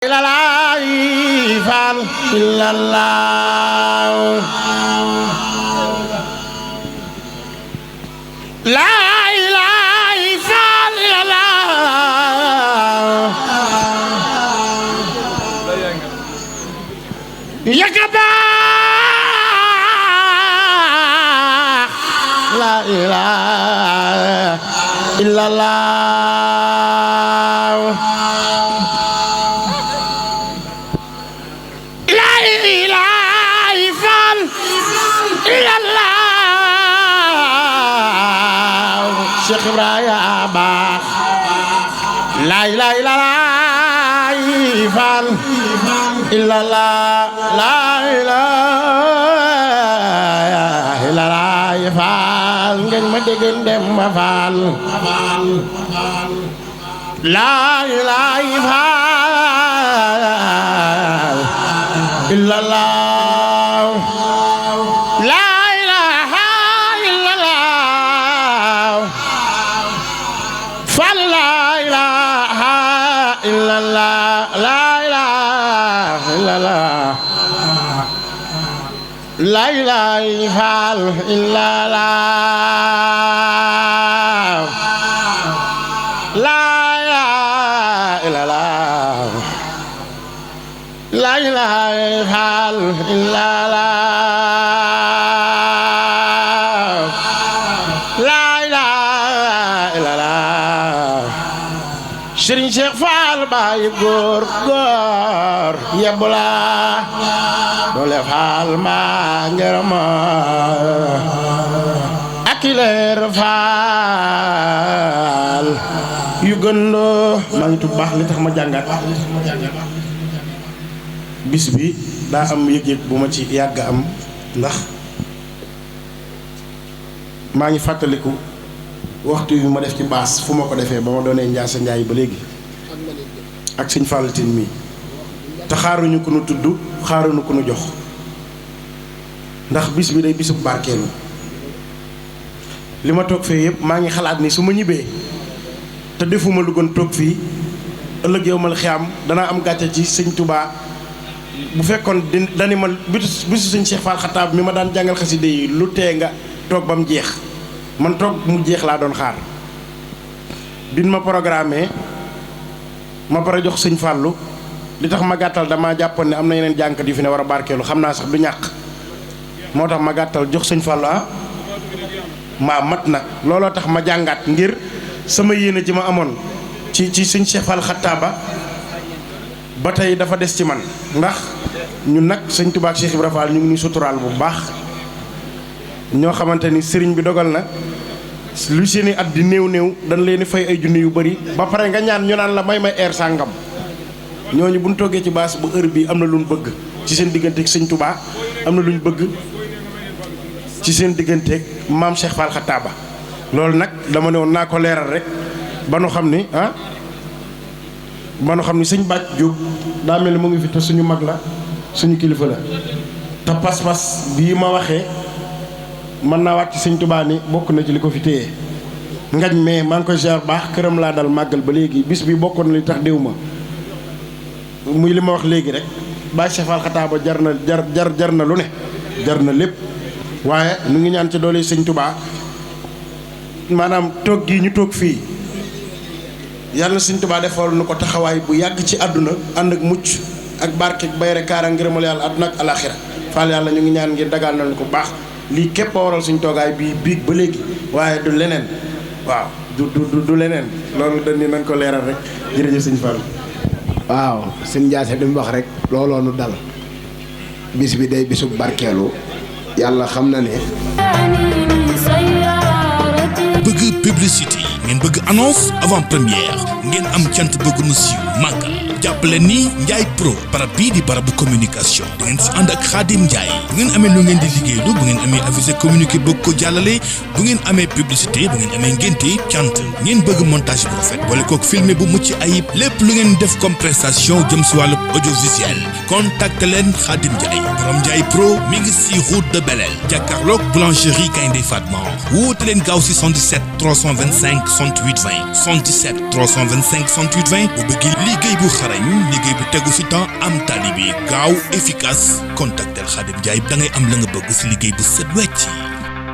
La ilaha illallah la ilaha illallah yakaba la ilaha illallah Cheikh Ibrahima baax la ilaha illallah la ilaha illallah ngeen ma dégg dem ma faal la ilaha illallah la ilaha illallah la ilaha illallah la ilaha illallah la ilaha illallah Serigne Cheikh Fall Baye góor góor yebula doole Fall ma ngerama akileer Fall yu gëndoo maa ngi tudd baax li tax ma jàngat bis bi daa am yëg-yëg bu ma ci yàgg am ndax maa ngi fàttaliku waxtu yu ma def ci baas fu ma ko defee ba ma doonee Njaasa Njaay ba léegi ak sëñ Fall Tine mi te xaaruñu ko nu tudd xaaruñu ko nu jox ndax bis bi day bisub barkeelu li ma toog fee yëpp maa ngi xalaat ni su ma ñibbee te defuma lu gën toog fii ëllëg yow mal xiyaam danaa am gàcce ci sëñ Touba bu fekkoon dani ma bisu sëñ Cheikh Fall Xataab mi ma daan jàngal xaside yi lu tee nga toog ba mu jeex man toog mu jeex laa doon xaar bin ma programmé ma pare jox sëñ Fallou li tax ma gàttal damaa jàppoon ne am na yeneen jànkat yu fi ne war a barkeelu xam naa sax du ñàkk moo tax ma gàttal jox sëñ Fallou maa mat na looloo tax ma jàngaat ngir sama yéene ji ma amoon ci sëñ Cheikh Fall Xataaba ba tey dafa des ci man ndax ñun nag sëñ Touba ak Cheikh Ibra Fall ñu ngi ñuy suturaal bu baax ñoo xamante ni sëriñ bi dogal na lu seeni at di néew néew dañ leen di fay ay junni yu bari ba pare nga ñaan ñu naan la may air sàngam ñooñu bu ñu toggee ci baas bu heure bi am na lu ñu bëgg ci seen digganteeg sëñ Touba am na lu ñu bëgg ci seen digganteeg maam Cheikh Fall Xataaba loolu nag dama ne woon naa ko leeral rek ba nu xam ni sëñ Bàcc Jóob daa mel ni mu ngi fi te suñu mag la suñu kilifa la te pas-pas bii ma waxee mën naa waat ci sëñ Touba ni bokk na ci li ko fi téye ngañ mais maa ngi koy ziar baax këram laa dal màggal ba léegi bis bi bokkoon na li tax déw ma muy li ma wax léegi rek Baay Cheikh Fall Xataaba jar na lu ne jar na lépp waaye nu ngi ñaan ci doole sëñ Touba maanaam toog gii ñu toog fii yàlla na sëñ Touba defal nu ko taxawaay bu yàgg ci àdduna ànd ak mucc ak barke ak bayre kaara ngërëmal yàlla àdduna ak alaxira Fall yàlla ñu ngi ñaan ngir dagal nañu ko baax lii képp a waral suñ toogaay bii biig ba léegi waaye du leneen waaw du leneen loolu dañ ni nañ ko leeral rek jërëjëf sëñ Fall. waaw sëñ Ndiasse li mu wax rek looloo nu dal bis bi day bisu barkeelu yàlla xam na ne. bëgg publicité ngeen bëgg annonce avant première ngeen am cant bëgg mu siiw màggal jàppale ni Ndiaye Pro barab bii di barabu communication da ngeen si ànd ak Khadim Ndiaye bu ngeen amee lu ngeen di liggéeylu bu ngeen amee avisé communiqué bëgg ko jàllale bu ngeen amee publicité bu ngeen amee ngénte cant ngeen bëgg montage bu rafet boole kook filmé bu mucc ayib lépp lu ngeen def comme prestation jëm si wàllu audiovisuel contacte leen Khadim Ndiaye borom Ndiaye Pro mi ngi si route de Belel jàkkaarloog boulangerie Gaynde Fatma woote leen gaaw si 77 325 68 20 77 325 68 20 bu bëgg liggéey bu xar xarañ liggéey bu tegu ci temps am tali bi gaaw efficace contactel Khadim Ndiaye da ngay am la nga bëgg ci liggéey bu set wecc